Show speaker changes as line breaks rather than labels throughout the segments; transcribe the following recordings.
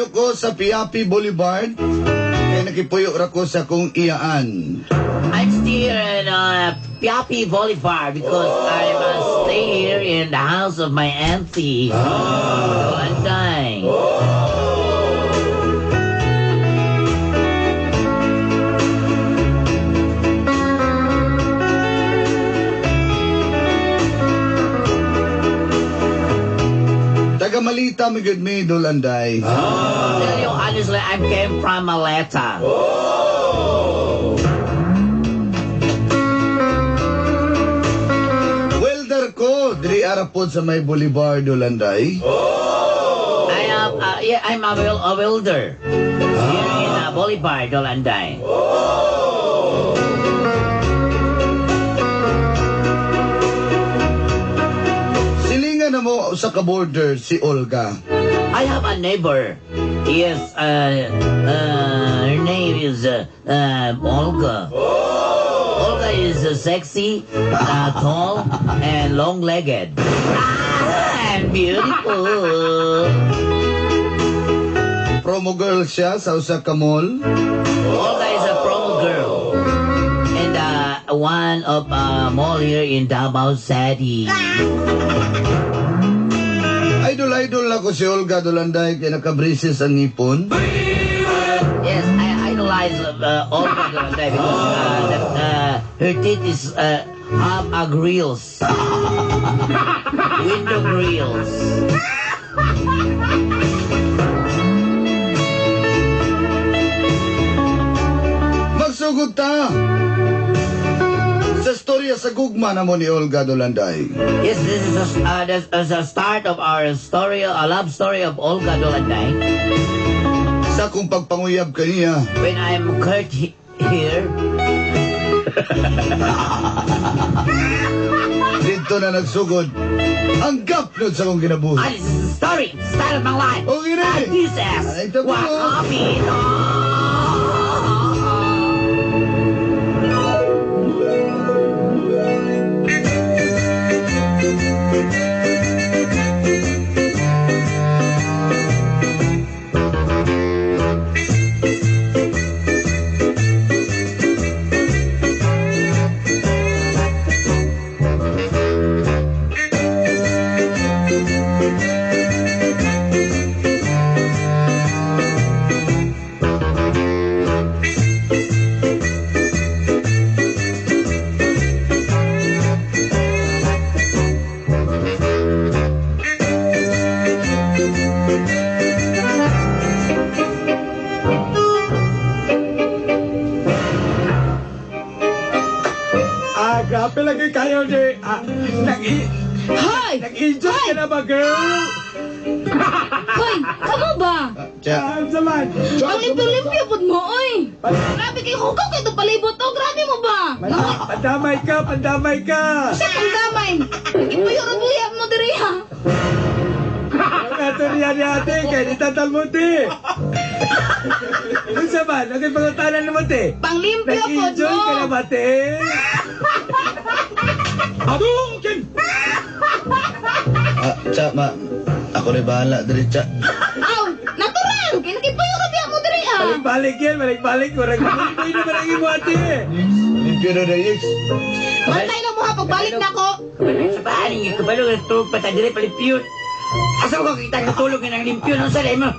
Nagpuyo ko sa Piapi Boulevard. Kaya nakipuyo ra ko sa kong iyaan.
I'm still in Piapi Boulevard because I must stay here in the house of my auntie. Dolanday.
Taga Malita, magud mi, Dolanday.
Tell you honestly, I came from Maleta.
Welder ko, diri arapod sa may Boulevard, Dolanday.
I am, yeah, I'm a welder here in Boulevard, Dolanday.
Silingan na mo sa ka-border si Olga.
I have a neighbor. Yes, her name is Olga. Olga is sexy, tall, and long-legged. And beautiful.
Promo girl siya sa usa ka mall.
Olga is a promo girl. And one of mall here in Davao City.
Idol-idol ako si Olga, Dolanday, kay nakabrises ang ngipon.
Yes, I idolize Olga Dolanday because her teeth is have a grills. Window grills.
Magsugod ta! Sa storya sa gugma na mo ni Olga, Dolanday.
Yes, this is the start of our story, a love story of Olga Dolanday.
Sa akong pagpanguyab kaniya.
When I'm Kurt here.
Dito na nagsugod ang gapnod sa akong kinabuhi.
This is the story, start of my life.
Okay na.
This is
Ay, ito po.
what happened.
Grabe lagi kayo ni...
Hoy!
Nag-enjoy ka na ba, girl?
Hoy! Kamo ba?
Saman.
Ang limpyo-limpyo pud mo, oy! Grabe kayo, hugaw kayo itong palibot, oh! Grabe mo ba?
Pandamay ka, pandamay ka!
Siya pandamay! Ipuyo-rubuya mo diri, ha?
Ang ato niya ni ate, kaya ni tatal mo, te. Unsa man, ang pangutanan mo, te?
Panglimpyo pud mo!
Nag-enjoy ka na ba, te? Hadouken!
Cha, ma. Ako rin bahala, diri, cha.
Aw! Natural! Kaya nakipuyo-rubuya mo diri, ha?
Balik-balik yan, balik-balik. Murag mabuhay naman ang imo, ate.
Limpyo na na, Yix.
Bantay na mo, ha? Pagbalik na ko.
Kabalo sa bahan, kabalo nga tulog pa tayo diri palimpyo. Asa ko kita natulog nga ng limpyo nung sa mo?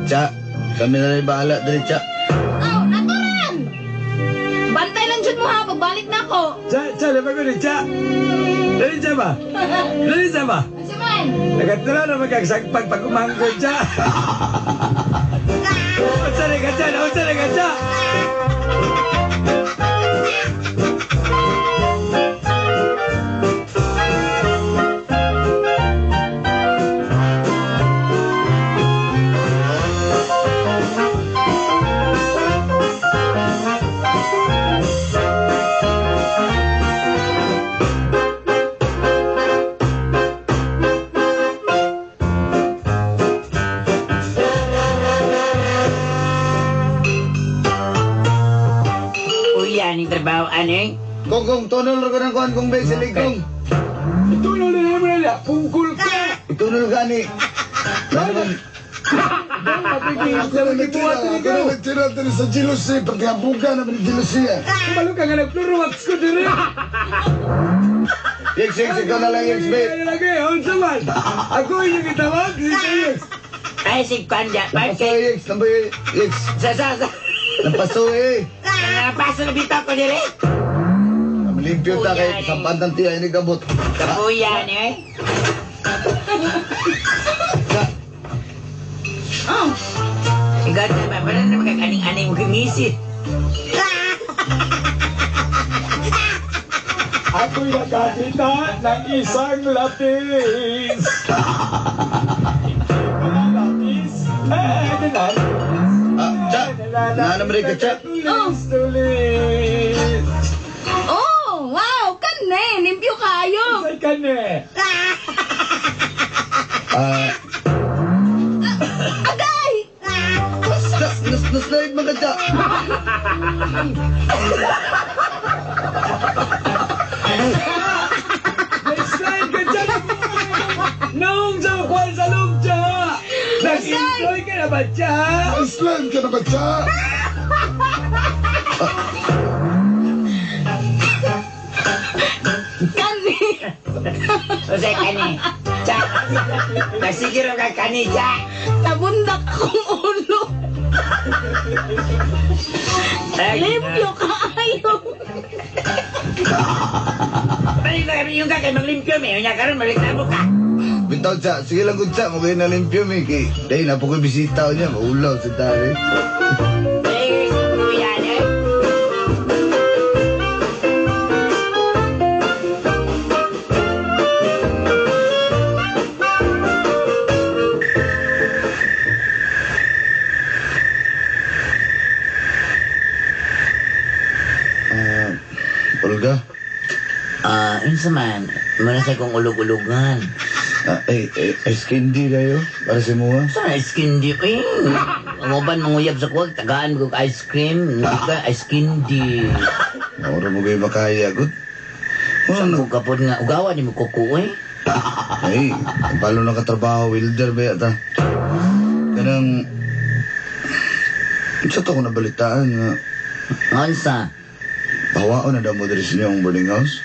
Cha, kami na rin bahala diri, cha.
Aw, natural! Bantay lang dyan mo, ha? Pagbalik na ko.
Cha, cha, lamang ko ni cha. Dali cha ba? Dali cha ba?
Ano man?
Nagatura na magkagsagpag pag umangko, cha. Unsa na ka, cha? Unsa na ka, cha?
Uy, aning trabaho, aning?
Kong, kong, tunnel ra ko ng kuhan, kong base, silig, kong.
na, pungkol ka.
Ikaw na lang gani. Ano naman?
Mapigil
Ako
sa
na
magibuhat
nagtira,
ni
ako
ikaw.
na nagtira diri sa jealousy. Pagkabuga naman ni jealousy eh.
Kumalo ka nga nagpluro wax ko diri.
Yex, Yex, ikaw na lang, Yex, babe.
Ay, lagi, unsa man? Ako yung gitawag si Yex.
Ay, si Kwanda.
Lampaso,
Parke.
Yex. Lamboy, Yex.
Sa.
Lampaso, eh.
Nalapaso na bitaw ko dire.
Limpyo ta kay sa pantang tiya, ini gabot.
Kapuya ni eh.
Sa,
Oh,
Ikaw na ba? Parang na magkakaning-aning mo kingisit.
Ako'y nakakita ng isang lapis. Hindi pala lapis. Eh, ganun.
ah, cha. Naanam rin ka, cha.
Tulis, tulis.
Oh, wow, kane, limpyo kayo.
Say ka ne.
Ah,
Agay!
cha, nas-slide man ka, cha.
Next slide ka dyan. Naong sa kwal sa loob, cha. Nag-enjoy ka na ba, cha?
Slide ka na ba, cha?
Kani.
O sa kani. Cha. Nasigiro ka kani, cha.
Nabundak akong ulo.
Ay,
Limpyo kaayo.
Balik na kami yung ka kay maglimpyo mi. Unya karon mareklamo ka.
Bitaw, cha. Sige lang, good, cha. Mugay na limpyo, mi. Kay, dahil na po ko'y bisita niya. Maulaw sa tari.
Eh, si kuya ni.
Ah, Olga?
Ah, unsa man? Muna sa kong ulog-ulogan.
Ah, ay, ay, ice candy kayo? Para sa mo,
Sa ice candy? Eh, ang uban manguyab sa kuwag, tagaan ko ice cream. Hindi ka ice candy.
Oro mo kayo makaya, good.
Sa
Ano?
ko kapod nga, ugawa ni mo kuko eh.
Ay, palo na katrabaho, welder ba yata? Kanang... Sa to ko nabalitaan nga,
Unsa?
pawaon na daw mo diri sa inyong boarding house.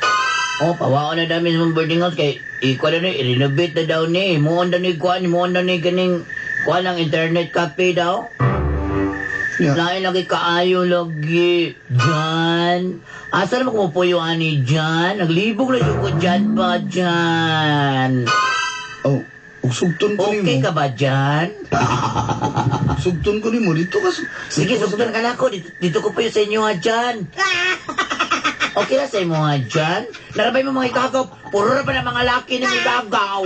Oh, pawaon na dami sa boarding house kay ikuha na ni, i-renovate na daw ni. Muon na ni kuan, muon na ni ganing kuan ang internet cafe daw.
Yeah.
Lain lagi kaayo lagi. Jan. Asa naman kumupuyo ani Jan? Naglibog na ko dyan ba Jan?
Oh, ug sugton ko
Okay
nimo.
ka ba Jan?
Sugton ko nimo dito ka.
Sige, sugton ka na ako. Dito ko puyo sa inyo ha Jan. Okay na sa imo ha Jan? Narabay mo mga igagaw. Puro na pa na mga laki ng igagaw.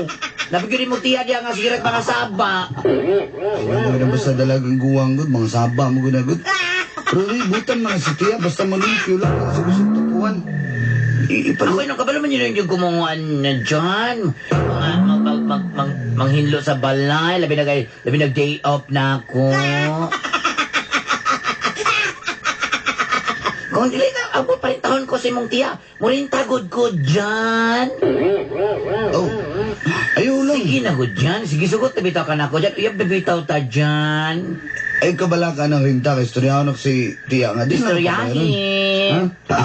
Nabigyan mo tiya diya nga sigirat mga saba.
Ay, mo na basta dalagang guwang gud, mga saba mo gud gud. Pero di butan mga si tiya basta malimpyo lang sa gusto tupuan.
Ako nung kabalo man yun yung gumunguan na dyan. Mga mag, mag, mag, mag, manghinlo sa balay. Labi nag day off na ako. Kung dili ka, abot pa rin taon ko sa imong tiya. Muring tagod ko dyan.
Oh. Ayaw lang.
Sige na ko dyan. Sige, sugot na bitaw ka na ako dyan. Uyab na bitaw ta dyan.
Ay kabala ka ng rinta kay istoryahan ako si tiya nga di na.
Istoryahin.
Ha?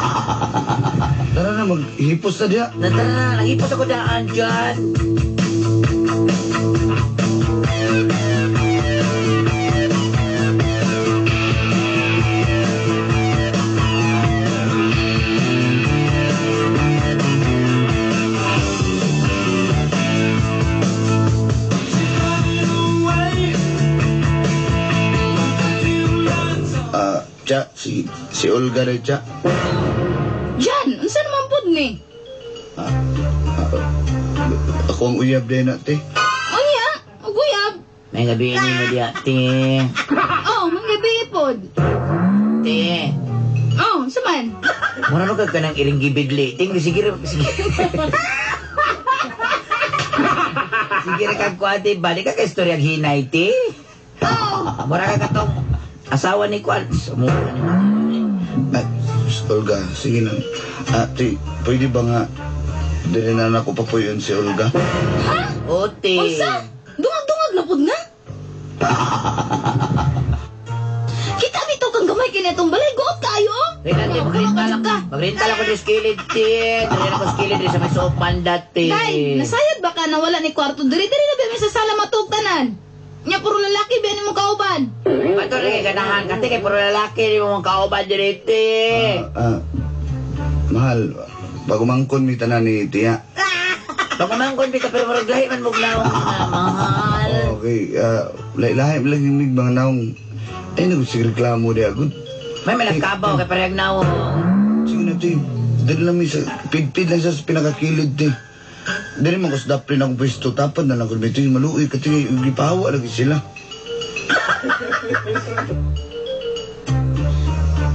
Tara na maghipos na diya.
Na, tara na, nangipos ako daan dyan.
Ah, cha, si Olga rin cha.
Jan, unsa naman pud ni?
Ah, ako ang uyab din na, te.
Unya, ug uyab.
May gabi ni mo diya, te.
Oh, manggabi pod.
Te.
Oh, unsa man?
Mura no ka ng iring gibidli. Ting, sige, sige. Sige ra kag kuan, te. Balik ka kay istorya hinay, te.
Oh,
Mura ka katong asawa ni kuan. Sumuka ni mo.
Ay, Olga, sige lang. Ah, te, pwede ba nga Dili na nako papuyon si Olga.
Ha?
Ote.
Unsa? Dungag-dungag na pud na. Kita bitaw kang gamay kini atong balay guot kaayo. Oh.
Rinante, magrintal
Ka.
ako. Magrintal ako sa skilid, te. Dili ako skilid sa may suok panda, te.
Day, nasayad ba ka na wala ni kwarto diri diri na ba may sa sala matug tanan? Nya puro lalaki biya nimo kauban.
Bato na kay ganahan ka, te. Kay puro lalaki, di mo mga kauban diri, te.
Mahal, bago mangkon mi tanan ni Tia.
Pagmamangkon, bi ka, pero murag lahi man mong naong na, mahal.
Okay, lahi-lahi lagi mig mga naong. Ay, nag reklamo di agad.
May malagkabaw kay parehag naong.
Sige na, te. Dili lang mi sa, pidpid lang siya sa pinakakilid, te. Dili man ko sa daplin akong pwesto, tapad na lang ko dito. Maluoy ka, te. Gipahawa lagi sila.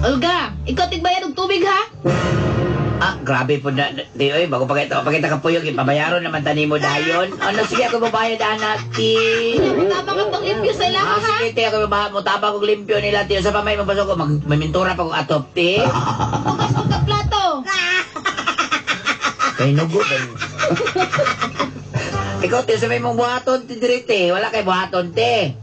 Olga, ikaw tigbayad og tubig ha?
Ah, grabe po na, di, oy, bago pakita, pakita ka puyog, ipabayaron naman tani mo dayon. Ano, sige, ako babayad, anak, ti.
Nya mutabang ang panglimpyo sa ilaha
Ah,
ha.
sige, te, ako babayad mo, tabang kong limpyo nila, ti. Sa pamay, mapasok ko, may mintura pa kong atop, ti.
Hugas mo kag plato.
Kay nugo, kay. Ikaw, te, sa may mong buhaton, ti, diri, te. Wala kay buhaton, te.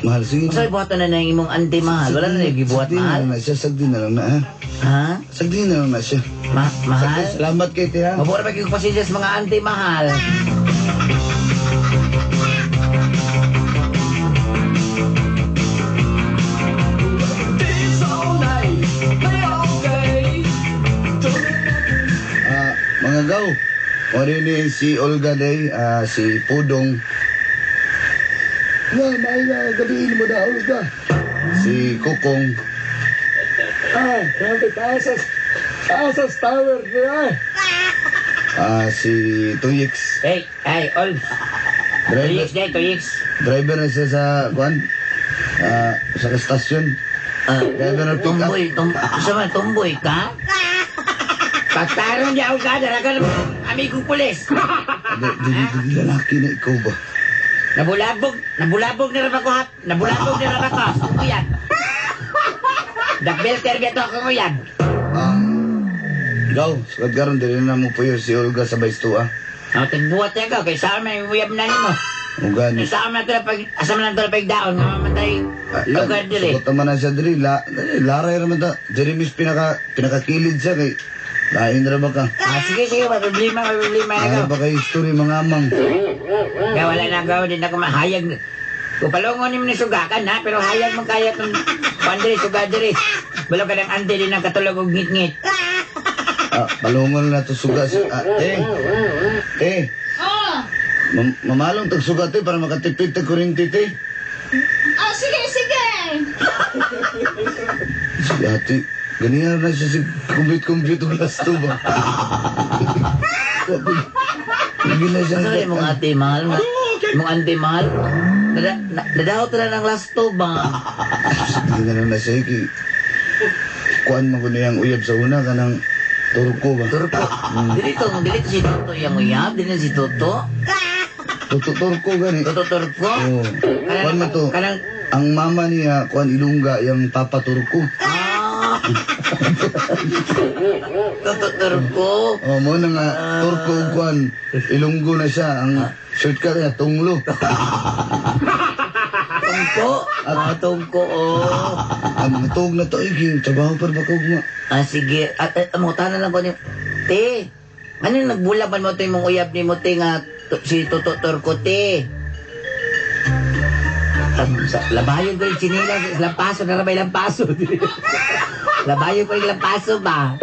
Mahal, sige.
Sa may buhaton na na yung imong ante, mahal. Wala na yung gibuhat,
Sagdi na
mahal.
lang na siya, sagdi na lang na, ha?
Ha?
Sagdi na lang na siya.
Mahal?
Salamat kay te, ha?
Mabura pa kayo pasensya sa mga ante, mahal.
Dance all night, play all day.
Mga gaw, wari ni si Olga day, si Pudong. Nga, may na, gabiin mo na, Olga. Si Kukong.
Ay, grabe, taasas. Taasas tower niya.
Si Tuyix.
Hey, hey, Olgs.
Driver,
Tuyix, day, tuyix.
driver na siya sa, kuan, sa estasyon. Driver na pick up.
Tumboy, sama, tumboy ka? Pagtaron niya ako ka, dara ka ng amigong pulis.
Di, lalaki na ikaw ba?
Nabulabog, nabulabog na rin ako, ha? Nabulabog na rin ako. Kuyan. Dakbelter biya to ako, kuyan.
Gaw, sukad karon dili na mo puyo si Olga sa Baystua.
Ang tigbuhat niya ka, kay saan may uyab na nimo.
O gani.
Saan man ito na pag, asa man ito na pagdaon, nga mamatay lugar dili.
Sukot naman na siya dili, laray raman ta. Dili mis pinakakilid siya kay lain ra ba ka?
Sige, sige, may problema, may problema na
Lain
ka.
ba kay history mga amang?
Kaya wala na gawa din ako mahayag. Kung palungon ni sugakan ha, pero hayag man kaya kung pandiri, suga diri. Balo ka ng ante din ang katulog og ngit-ngit.
Palungon na to suga si te. Te.
Oh.
Mamalong tag suga te para makatipid tag kuryente te.
Sige, sige.
Sige ate, ganihan na siya si compute og last to ba. Hindi na siya.
Ano rin mong ate mahal? Mong ante mahal? Nadahot na ng last to ba?
Sige na lang na siya kay kuan man ko niyang uyab sa una kanang Turko ba?
Turko. Dili to si Toto yung uyab, dili si Toto.
Toto Turko gani.
Toto Turko.
Oo. Kuan man to.
Kanang
Ang mama niya kuan Ilongga, yang papa Turko.
Toto Turko.
Oh, mo na nga Turko ug kuan Ilonggo na siya ang shortcut niya Tunglo.
Tungko. Tungko oh.
Ang mga tuog na to ay king trabaho pa ba kog ma.
Sige. At mo tanan lang ko ni Te. Ano nagbulaban mo to imong uyab ni mo te nga si Toto Turko te? Labayon ko yung chinilas, lampaso na rabay lampaso. Labayon ko yung lampaso ba?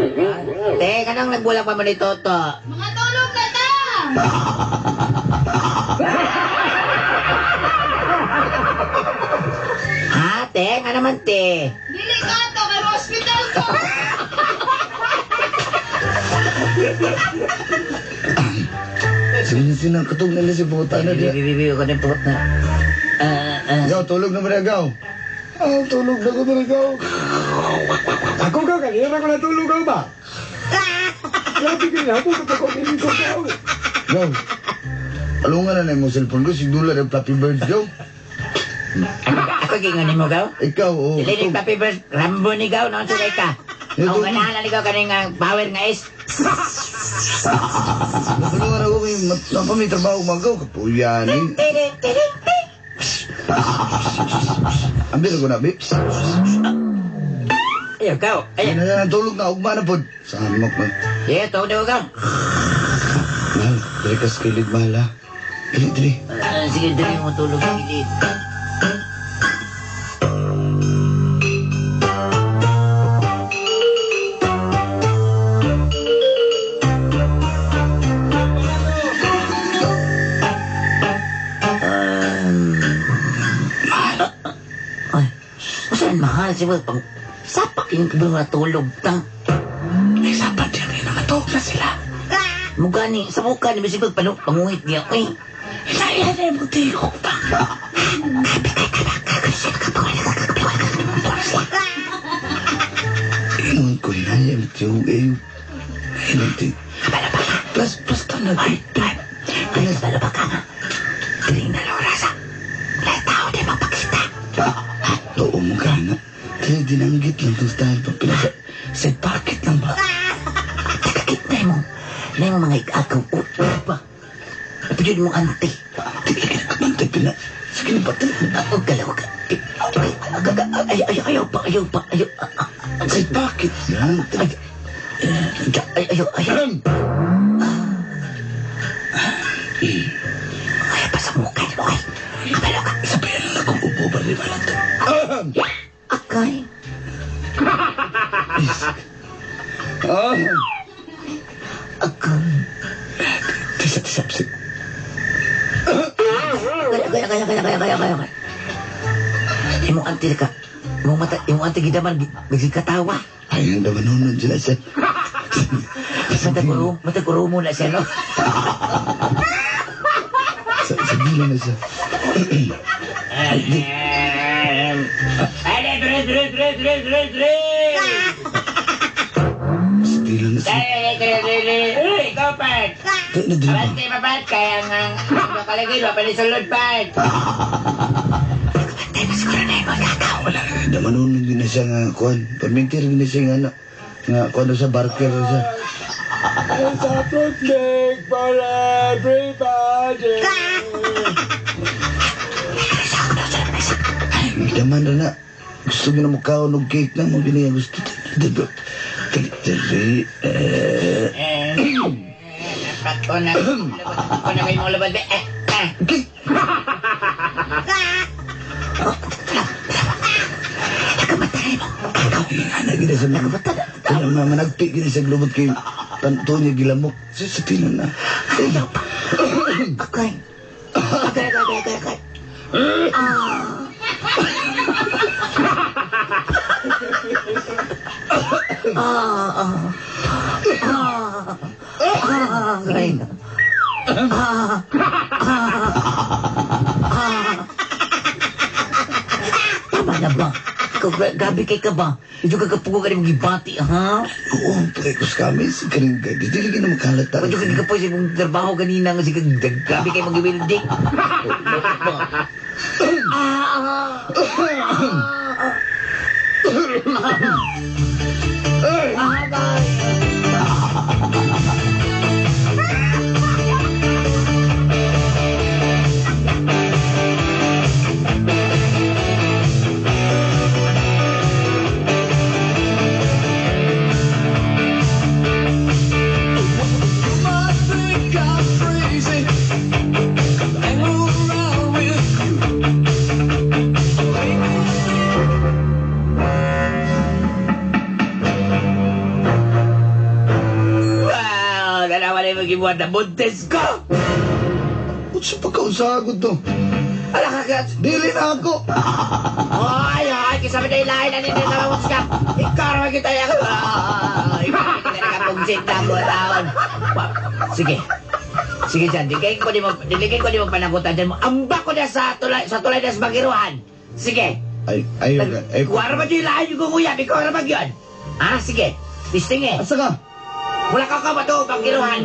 Te, kanang nagbulag pa mo ni Toto?
Mga tulog na ta.
Ha, te? Nga naman, te?
Dili ka to kay hospital ko.
Sige na sina katug na si puta na diya.
Bibi, ko na puot na.
Gaw, tulog na ba gaw? Tulog na ko na gaw.
Ako ka, kanina ko natulog ka ba? Grabe ka na, ako ko ko gaw.
Gaw. Alungan na na imong cellphone ko, sigdula ng Flappy Birds gaw.
Ako gingon nimo gaw?
Ikaw, oh.
Dili ni Flappy Birds, Rambo ni gaw, noon sugay ka. Ang ganahan na ikaw kaning power nga is.
Natulungan ako may may trabaho magaw. Kapuyan eh. Ambil ko na, babes.
Ayaw, ikaw.
Ay,
Ayaw.
na, tulog na, ugma na po. Samok man.
Yeah, tawag na ka.
Mahal, dali ka sa kilid, mahal ha. Dali, dali.
Sige, dali mo tulog sa kilid. Ay, saan mahal? Sige, pang sapak yung mga tulog ta.
Ay, sapat yan kayo nakatog na sila.
Mugani, sa mukha ni Bisibag, panguhit niya. Uy,
Inaya na yung tigok pa.
Ingon ko, hinaya, tiyong, eh. Ingon, ti. Plus, plus, ta na.
ay, kabalo ba ka nga? Piling na orasa. Wala tao di magpakita.
Oo mo ka na. Dali, dinanggit lang itong style pa. Pinasa,
Sa pocket lang ba?
Teka, na mo. Na mo mga ikagaw. Ba? Pwede mo ante.
Dili ka nakamantay, pina. Sige na, batal.
Huwag ka lang, huwag ka. Ay, ay, ayaw pa, ayaw pa, ayaw.
Sa pocket lang.
Ay, ay, ayaw, ayaw. Ay, pa sa mukha niyo, okay. Kabalo ka.
Sabayan lang akong ubo ba rin lang to.
Akay.
Ah!
Akay.
Tisa, tisa, tisa.
Kaya, kaya, kaya, kaya, kaya, kaya, kaya, kaya. Imong anti ka. Imong mata, imong anti gidaman, nagsikatawa.
Ay, ang damanunod sila sa...
Mata ko mo na siya, no?
Sa gila na siya.
Ay, tre, tre, tre, tre, tre, tre.
Sa gila na siya.
Ay, tre, tre, tre. Uy, ikaw, Pat.
Kaya na din ba?
Abante, papat. Kaya nga, ang makalagay, mapanisulod, Pat. Abante, masiguro na yung gagaw.
Wala, damanunod din na siya nga, kuwan. Permintir din na siya nga, ano. Nga, kuwan daw sa barker daw siya.
It's a fruitcake for everybody.
Ay, daman na na. Gusto mo na mukhaon og cake na mo gini gusto. Dali, dali. Eh,
Pat ko na, ko na kayo mga labad, eh, eh.
okay. Ana gina sa mga Kaya mga managpi gina sa glubot kay tanto niya gilamok. Sa tinan na.
Ayaw pa. Akay. Akay, akay, akay, akay. Ah. Ah, ah. Ah. Ah, akay. Ah. Ah. Ah. Tama na ba? Ikaw, grabe kay ka ba? Ito ka kapugo ka rin magibati, ha?
Oo, pagkos kami sa kaning Dili gina makalata.
Medyo ka po sa imong trabaho kanina nga sige grabe kay mag-welding. Ah! Ah, bye.
Might think I'm crazy, 'cause I hang around with you.
Wow, dalawa na yung magibuhat na buntis ko!
Unsa pagkausagod to?
Ala ka ka!
Dili na ako.
Ay, ay, kisama na ilahin na ninyo sa mga ka. Ikaw naman kita yung... Ay, kita nakapugsit na mo taon. Sige. Sige dyan, diligay ko di mo panagutan dyan mo. Amba ko na sa tulay na sa Bagiruhan. Sige.
Ay, ayaw ka. Ay,
Kuwara ba yung ilahin yung gunguyab? Ikaw ra ba yun? Ah, sige. Tisting eh.
Asa ka?
Wala ka ka ba ito, Bagiruhan?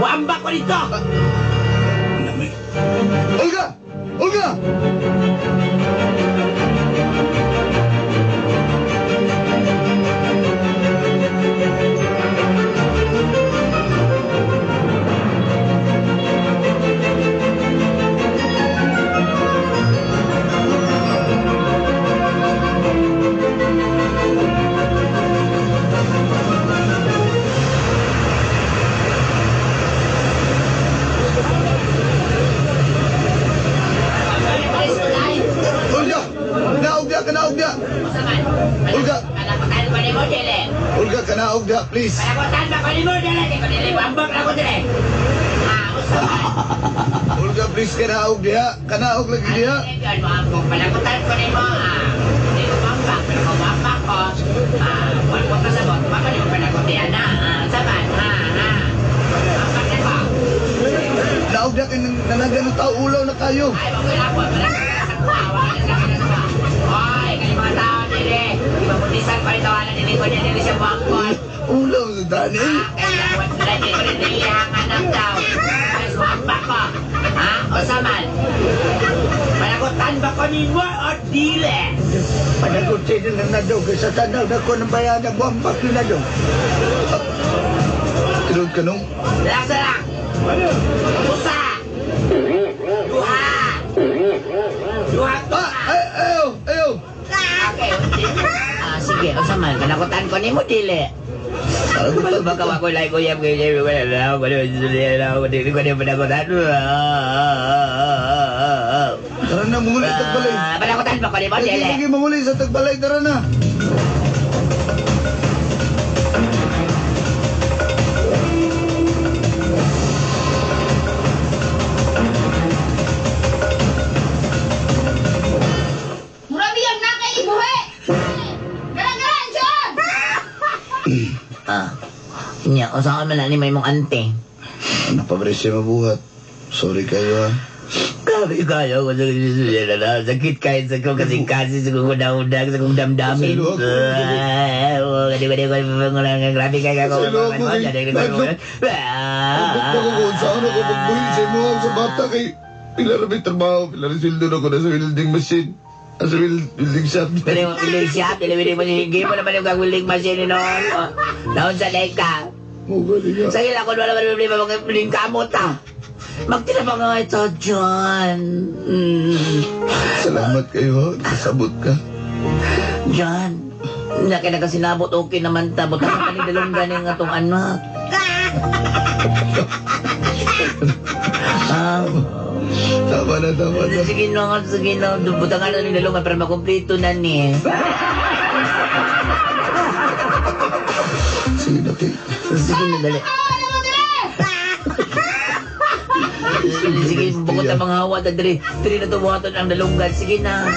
Muamba ko dito.
Namay. Olga! Olga! please.
Panagutan ba ko nimo dili? Kay ko dili ambak na ko dili. Ah, usa man.
Olga, please, kanaog diha. Kanaog lagi diha.
Ano yun, mo panagutan ko nimo ah. Hindi ko mambak, pero kung mambak ko, ah, wala ko kasabot, baka di mo panagutian na. Ah, usa man, ha, ha. Ambak na ko.
Naog diha kay nanagan ng tao, ulaw na kayo.
Ay, wag ko na po, panagutan sa kuha, wala na sa kuha. Oy, kani mga tao dili. Ibabutisan pa rin tawanan dili ko niya dili siya buangkon.
Ulaw sa Dani.
Ah, kaya wala di ko rin dili ang anak daw. Ay, suambak ko. Ha? Usa man. Panagutan ba ko nimo o dili?
Panagutin na lang na daw. Kaysa tanaw na ko ng bayan na buwambak na daw. Tinod ka nung?
Lasa lang. Usa. Duha. Duha.
Ah! Ay, ayaw! Ayaw!
Okay. Ah, sige, usa man. Panagutan ko nimo dili.
Panagutan
Baka wa ko lai ko yam ko yam ko na ko dili ko panagutan.
Tara na, manguli sa tagbalay.
Ah, panagutan ba ko nimo
Lagi,
dili?
lagi, manguli sa tagbalay. Tara na.
Mura biyag na kay ibuhi. Gara-gara dyan!
Ah. Nya, usa man na ni may mong ante.
Napabrese mabuhat. Sorry kayo, ha.
Grabe kayo ko sa sakit kayo sa kong kasing-kasing sa kong unang sa kong damdamin. Grabe kayo ako.
Nagdok ko kung saan ako magbuhi sa imo sa bata kay pila ra may trabaho, pila ra sweldo na ko na sa welding machine. Ah, sa welding shop.
Pwede mo welding shop, dili mo hindi mo naman yung welding machine noon. Naon sa ka.
Mo gani nga.
Sige lang kung wala man problema mag-welding kamot ah. Magtira pa nga ito, John.
Salamat kayo, ha. Kasabot ka.
John, na kaya nagkasinabot, okay naman ta. Buta ka ni dalonggan ng atong anak. Ah,
Tama na, tama na.
sige na, sige na. Buta nga na ni dalonggan para makumplito na ni.
Sige na, kay.
Sige na, dali. Sige, bukod na mga hawa, dali. Dali na tumuhaton ang dalonggan. Sige na.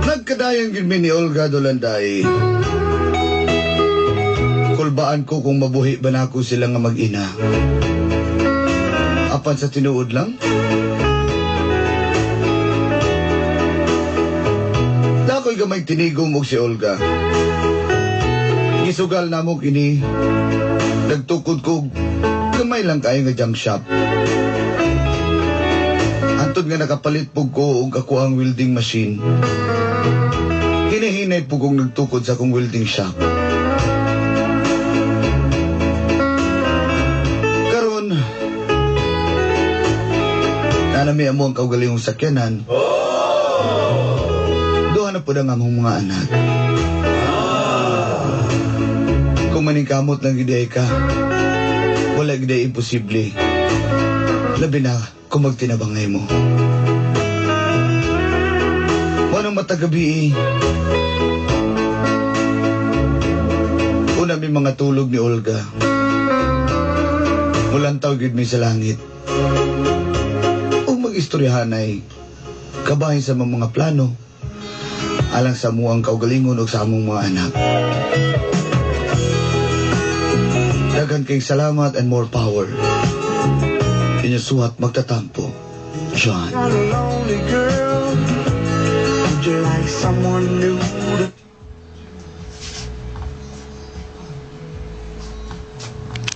Nagkadayan gid mi ni Olga Dolanday. Kulbaan ko kung mabuhi ba nako sila nga mag-ina. Apan sa tinuod lang. Nakoy gamay tinigom og si Olga. Gisugal namo kini. Nagtukod ko gamay lang kayo nga junk shop. Antod nga nakapalit pug ko og ako ang welding machine. Hinahinay po kong nagtukod sa akong welding shop. Karon, nanami amo ang kaugalingong sakyanan. Duha na po ang among mga anak. Kung maningkamot lang gid ka, wala gid imposible. Labi na kung magtinabangay mo. Manong matagabi eh. Una mi mga tulog ni Olga. Mulantaw gyud mi sa langit. Ug mag-istoryahanay, kabahin sa mga plano, alang sa muang kaugalingon ug sa among mga anak. Daghan kay salamat and more power. Inyo suhat magtatampo, John.
Got a lonely girl. Would you like someone new?